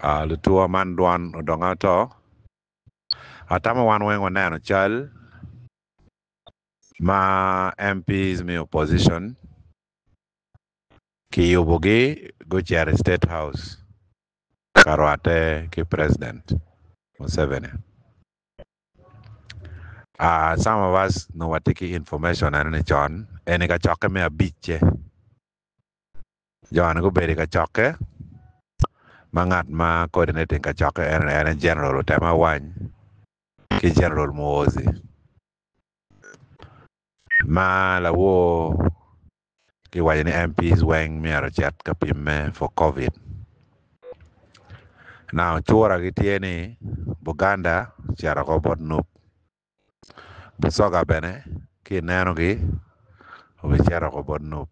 Lutuwa man dwon odongo ato atamo wan weng waneno cal ma MPs me opposition kiyubogi gucito i state house ka rwatte ki president Museveni. Some of us nongo watye ki information eno ni con eni kacokke me abicce. Jo-ni gubedo i kacokke ma ngat ma coordinating kacokke eno-ni en aye General Otema Awany ki General Muhoozi ma lawor kiwaco ni MPs weng myero ocit ka pimme for covid now cura gitye ni Buganda ocito woko bot NUP Busoga bene ki inenogi obicito woko bot NUP.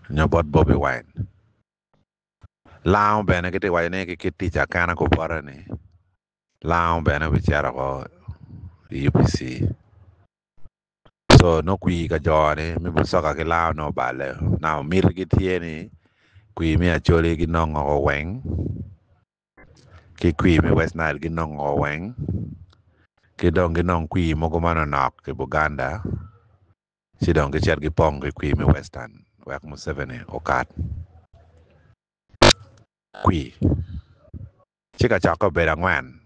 Nyo bot Bobi Wine. Lango bene gitye ka waco ni ki kit tic akena gubote ni lango bene obicito woko i UPC co nongo kwir ka jo-ni me Busoga ki lango nongo obale now mitigi tye ni kwir me Acholi ginongo woko weng ki kwir me West Nile ginongo woko weng ki dong ginong kwir mogo manonok i Buganda. Ci dong gicit gipong ki kwir me Western wek Museveni okat kwir. Ci kacokke obedo angwen,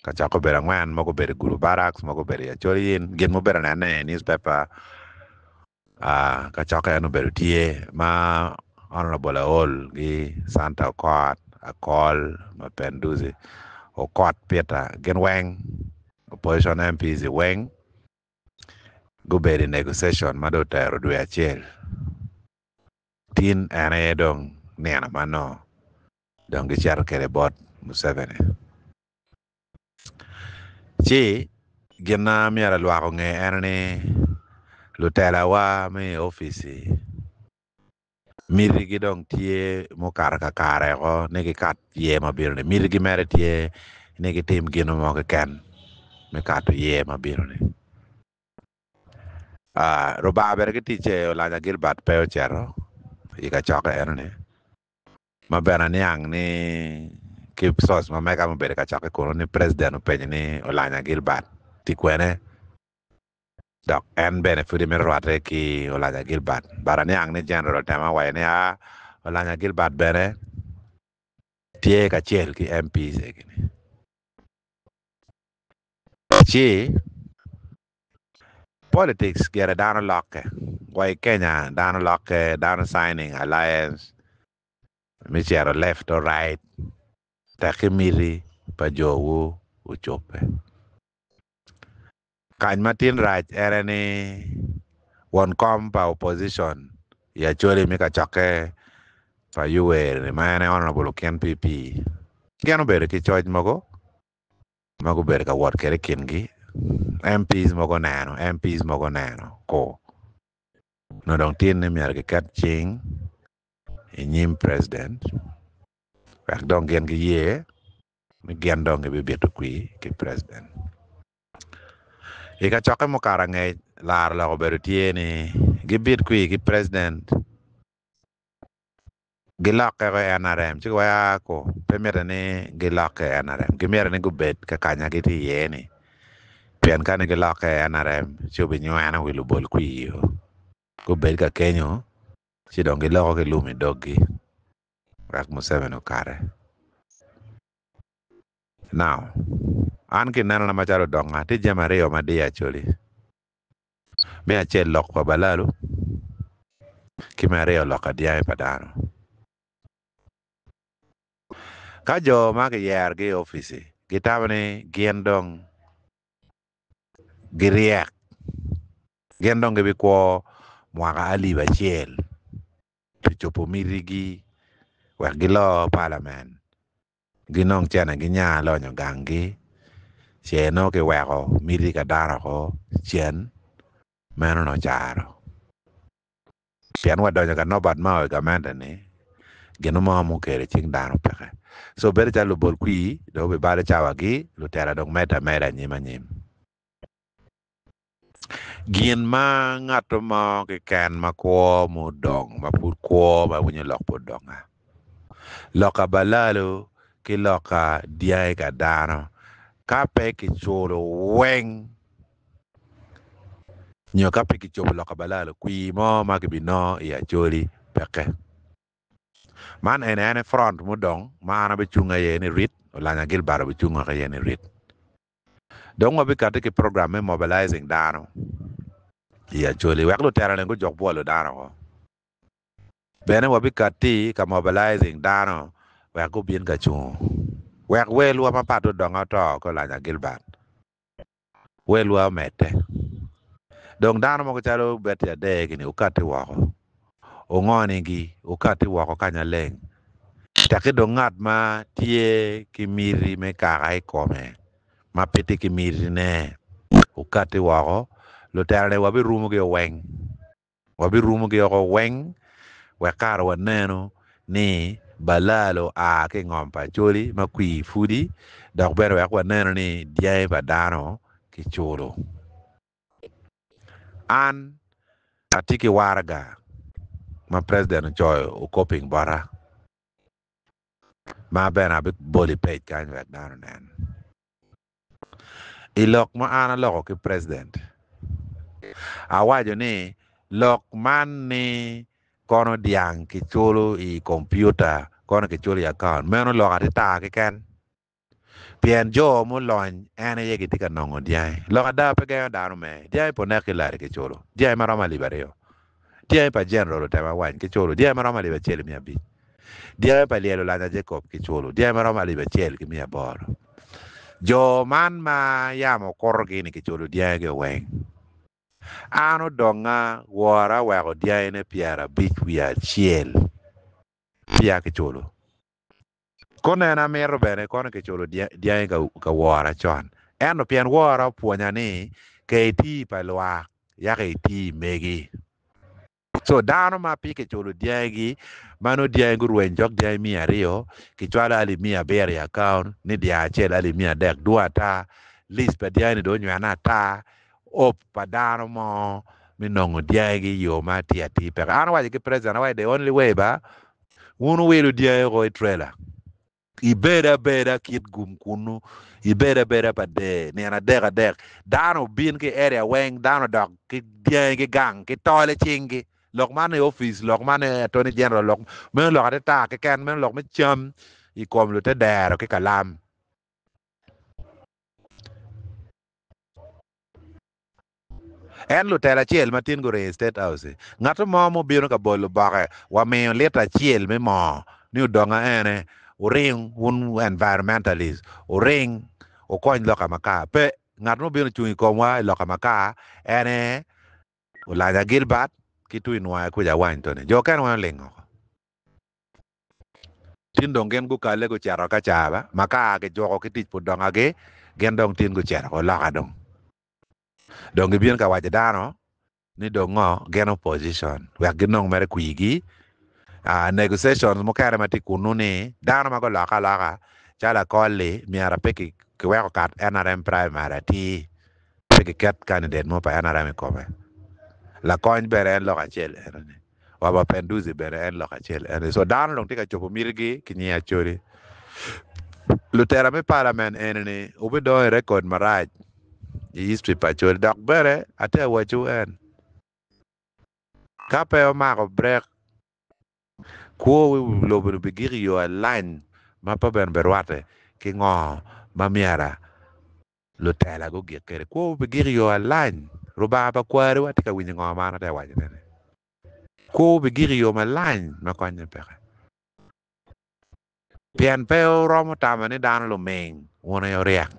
kacokke obedo angwen, mogo obedo i Gulu Barracks, mogo obedo i Acholi Inn, gin mubedo nene i newspaper, kacokke en obedo tye ma Honourable Aol gi Santa Okot, Akol, Mapenduzi, Okot Peter gin weng opposition MPs weng gubedo i negotiation ma dong otero dwe acel tin en aye dong nino ma nongo dong gicito kwede bot Museveni ci gin ma myero lwak onge en ni lutelawa me i opici Mitigi dong tye mukato kakare woko ni gikat yer ma bino-ni mitigi mere tye ni gitim gin mo keken me kato yer ma bino-ni Rubanga bene ki ticce Olanya Gilbert pe ocito i kacokke enoni ma bene aniang ni ki soc ma mega ma obedo i kacokke kunu ni president openyo ni Olanya Gilbert tye kwene. Dok en bene pud emito rwatte ki Olanya Gilbert. But aniang ni General otemo awaco ni aa Olanya Gilbert bene tye kacel ki MPs egi-ni. Ci politics gire dano lokke wa i Kenya dano lokke dano signing alliance me cito left or right tekki miti pa jowu ocobbe. Kany ma tin rac ene ni won kom pa opposition i Acholi me kacokke pa Yoweri ma en aye Honourable Okin PP gin obedo ki coc mogo ma gubedo ka wot kwede i kingi MPs mogo oneno MPs mogo oneno ku nongo dong tin ni myero kiket cing i nyim president wek dong gin giye ni gin dong gibibito kwir ki president. I kacokke mukato angec, laro lok obedo tye ni gibit kwir ki president gilokke i NRM ci giwaco aa ku pe mitte ni gilokke i NRM gimito ni gubed ka kanya gitye iye ni pien ka ni gilokke i NRM ci obinyweno wi lubol kwir-o gubed ka kenyo ci dong giloko ki lum i doggi wek Museveni okate. Now, an ki nenona macalo odonga, tye jami aryo ma diyo Acholi. Me acel lok pa balalu ki me aryo lok adyangi pa dano. Ka jo ma kiyerogi i opici gitamo ni gin dong giryek, gin dong gibikwo mwaka alip acel pi cobo mitigi wek gilor palamen. Ginong cene ginya lonyo ganggi ce nongo kiweko miti ka dano oko cen meno nongo caro pien wadonyo ka Nobert Mao i gamente-ni gin mo mukelo i cing dano peke co bedo calo lubol kwir dong gibalo cawagi lutela dong medde ameda anyim anyim. Gin ma ngat mo keken ma kwo mudong ma pud kwo ma winyo lok pa odonga. Loka balalo ki loka dyangi ka dano ka pe kiculo weng nyo ka pe kicobo loka balalo kwir mo ma kibinongo i Acholi peke. Man eni en aye front mudong ma an abicung aye ni rit, Olanya Gilbert obicung aye ni rit. Dong wabikati ki program me mobilizing dano i Acholi wek lutela-ni gujuk bwolo dano woko. Bene wabikatti ka mobilizing dano wek gubin ka cungo wek welwa mapat odong oto ki Olanya Gilbert. Welwa omedde. Dong dano mogo calo Betty Ader gini okatti woko, ongonigi okatti woko kanya leng. Tekki dong ngat ma tye ki miti me kaka i kome ma pe tye ki mitine okatti woko, lutela-ni wabirumogi weng. Wabirumogi woko weng wek kare wanenu ni balal oa ki i ngom pa Acholi ma kwir pudi dok bene wek wanenu ni dyangi pa dano kiculo. An atye ki waraga ma president ocoyo okoping bota ma bene abibolo i pej kany wek dano onen. I lok ma an aloko ki president, awaco ni lok man ni kono dyang kiculo i kompiuta kono kiculo i akaunt meno lok atita keken pien jo mulony en aye gitye ka nongo dyangi. Lok ada pe gengo dano me dyangi pe onek ki lari kiculo dyangi ma romo alip aryo. Dyangi pa General Otema Wany kiculo dyangi ma romo alip acel ki miya abic. Dyangi pa Lyel Olanya Jacob kiculo dyangi ma romo alip acel ki miya aboro. Jo man ma yam okutogi-ni kiculo dyangigi weng. An odonga wora weko dyangine pyerabic wiye acel peya kiculo. Kono en amito bene kono kiculo dyangi ka wora con. Ento pien wora opwonya ni ka iti pa lwak yaka iti megi. Co dano ma pi kiculo dyangigi ma nongo dyangi gurweny cok dyangi 200 kicwalo alip 900 i akaun ni dyang acel alip 300 dwong ata list pa dyangi ni dong onywene ata op pa dano mo me nongo dyangigi i yo ma atir atir peke. An awaco ki president awaco the only way ba Wun wuwilo dyangi woko i trela, ibed abeda kit gum kunnu, ibed abeda pa der nino adek adek, dano obin ki i area weng, dano odok ki dyangigi gang ki tol i cinggi. Lok man i opic, lok man i attorney general, lok meno lok atata keken, meno lok me cam i kom lute dero ki kalam. En lutela acel ma tin guringo i State House. Ngat mo mubino ka bolo boke wamiyo lita acel me moo ni odonga ene wuring wun environmentalist wuring wukony loka makar. Pe, ngat mubino ocung i komwa i loka makar ene Olanya Gilbert ki tung i Nwoya kuca Awany toni. Jo okene weng oling woko. Tin dong gin gukalle gucito ka caba makar kijuko ki tic pa odongagi gin dong tin gucito ko loka dong. Dong gibino ka waco dano ni dong ngo gin opposition wek ginong mere kwigi negotiations mukene ma tye kunu ni dano ma gulokke aloka calo akol-li myero pe kiwek okat NRM primary atir pe kiket candidate mo pa NRM i kome lakony bene en lok acel enoni. Wa Mapenduzi bene en lok acel eni. So dano dong tye ka cobo mitigi ki nying Acholi. Lutela me parliament eni ni wubidongo i record marac i history pa Acholi dok bene atye ka wacciwu en ka pe omako brek kwo wi lobo ni bigik i yo alany ma pe bene birwatte ki ngo ma myera Lutela gugik kwede. Kwo bigik i yo alany. Rubanga pa kwariwa tye ka winyo ngo ma an atye ka wacone-ni. Kwo bigik i yo malany ma konye peke. Pien pe wuromo tamo ni dano luming, wun aye wuryek.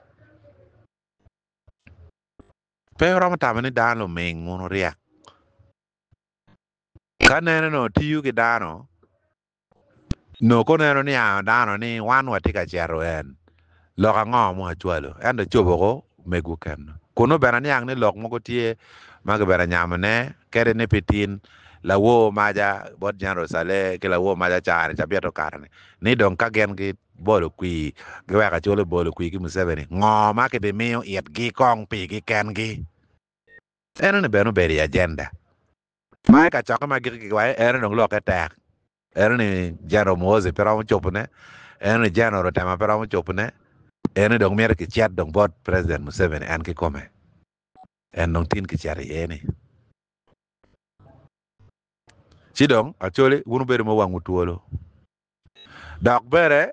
Pe wuromo tamo ni dano luming, wun wuryek. Ka nene onongo tiyo ki dano, Nongo kono en oniango dano ni wan watye ka cito en lok ango ma wacwalo ento ecobo ko megwu keno. Kunu bene aniang ni lok mogo tye ma kibedo nyamone kadi ni pi tin lawor maca bot General Saleh ki lawor maca caa-ni cabit okato-ni ni dong ka gin gibolo kwir giweko Acholi obolo kwir ki Museveni ngo ma kibimiyo itgi kong pigi kengi? Enoni bene obedo i agenda ma i kacokke ma agikki kiwaco eno dong lokke tek. Eno ni General Muhoozi pe romo cobone, eno ni General Otema pe romo cobone, eno ni dong myero kicit dong bot President Museveni en kikome. En dong tin kicito iye ni. Ci dong Acholi wun wubedo ma wangwu twolo. Dok bene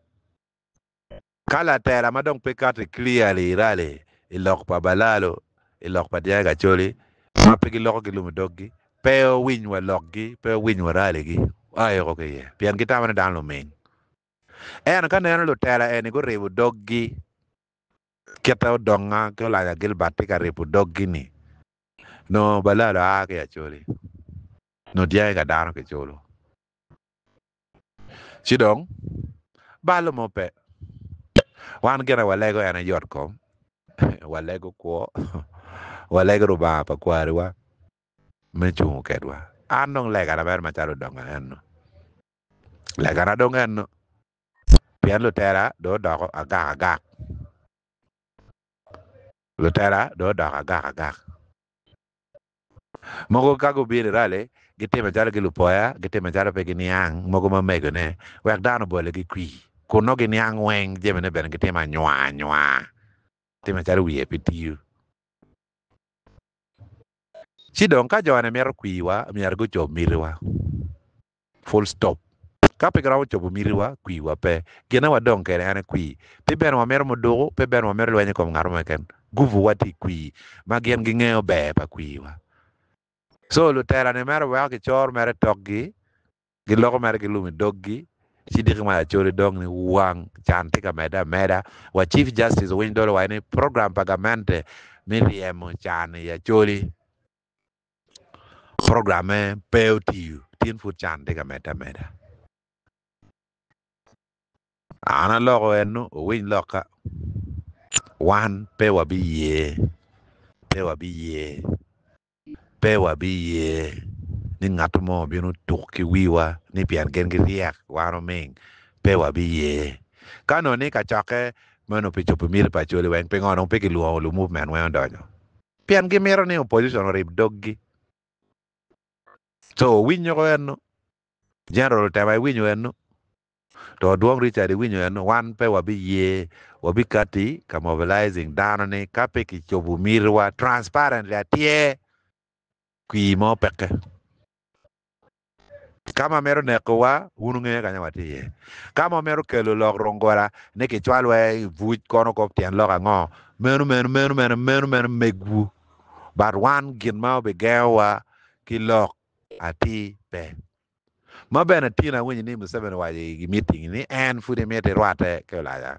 Ka latela ma dong pe kati clearly i rally i lok pa Balalo, i lok pa Dyangi Acholi ma pe giloko ki lum i doggi, pe owiny wa lokgi, pe owiny wa rally gi, aiko ki iye pien gitamo ni dano luming. Ento ka neno lutela eni guribo doggi kite Odonga ki Olanya Gilbert tye ka ribo doggi ni, nongo Balalo aa ki Acholi, nongo dyangi ka dano kiculo. Ci dong, balo mo pe. Wan gire walego en aye yotkom, walego kwo, walego Rubanga pa kwariwa me cungo kedwa. An dong legana mere macalo odongo eno. Legana dong eno, pien lutela dong odoko agak agak. Lutela dong odoko agak agak. Mogo ka gubino i rali, gitime calo gilupoya, gitime calo pe giniang mogo ma megone, wek dano oboligi kwir. Kun nongo giniang weng, jamine bene gitimo anywar anywar, time calo wiye pe tiyo. Ci dong ka jone mito kwirwa, myero gucob mitiwa. Full stop. Ka pe giromo cobo mitiwa, kwirwa pe. Ginne wadong kwede en aye kwir. Pe bene wamito muduku, pe bene wamito lweny i kom ngat mo keken. Gupuwa tye i kwir ma gin gingeyo ber pa kwirwa. So lutela-ni mere weko gicoro mere tokgi, giloko mere gilum i doggi, ci diki ma Acholi dong ni wang can tye ka medde ameda. Wa Chief Justice owiny dolo waco ni program pa gamente me ryemo can i Acholi. Programme pe otiyo, tin pud can tye ka medde ameda. An aloko eno, wuwiny lokka, wan pe wabiye, pe wabiye, pe wabiye ni ngat mo obino tuk ki wiwa ni pien gin giryek wan oming, pe wabiye. Ka nongo ni kacokke meno pi cobo miti pa Acholi weng, pingo dong pe kilwongo lu movement weng odonyo? Pien gimito ni opposition orib doggi. So owinyo ko eno, General Otema iwinyo eno, to Odwong Richard iwinyo eno, wan pe wabiye, wabikati ka mobilizing dano ni ka pe kicobo mitiwa transparently atyer, kwir mo peke. Ka ma mito nekowa, wun wungeyo kanya watye iye. Ka ma mito kelo lok rungula ni kicwalwa i buc kono kop tyen lok ango, meno meno meno meno meno meno megwu. But wan gin ma obigengowa ki lok atir pe. Ma bene tin awinyo ni Museveni owaco i meeting ni en pud emito erwatte ki Olanya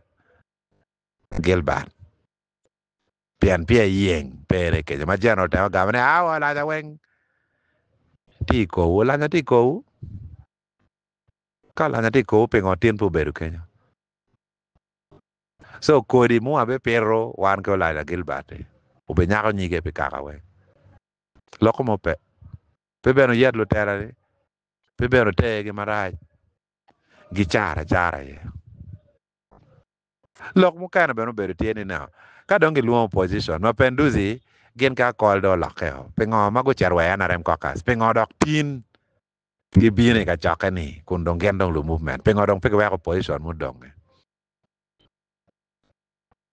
Gilbert. Pien peya iyeng pere kenyo ma General otemo gamo ni awa olanya weng tye i kowu. Olanya tye i kowu? Ka olanya tye i kowu pingo tin pe obedo kenyo? So kodi mu wabipito wan ki olanya Gilbert-ti obinyako nyige pi kaka weng. Loko mo pe. Pe bene oyet lutela-ni, pe bene otergi marac, gicar acara iye. Lok mukene bene obedo tye ni no, ka dong gilwongo opposition, Mapenduzi gin ki Akol dong olokke o. Pingo ma gucito wa i NRM caucus? Pingo dok tin gibino i kacokke ni kun dong gin dong lu movement? Pingo dong pe giweko opposition mudonge?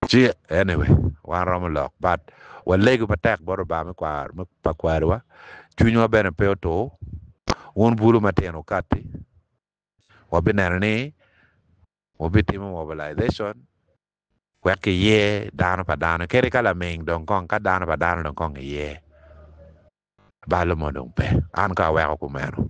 Ci anyway, wan romo lok but walego matek bot Lubanga me kwaro me pa kwariwa, cwinywa bene pe otur, wun bulu matino wukatti, wabineno ni Wubitimo mobilization wek kiyer dano pa dano kadi ka laming dong kong ka dano pa dano dong kong iye balo mo dong pe an kong aweko kumeno.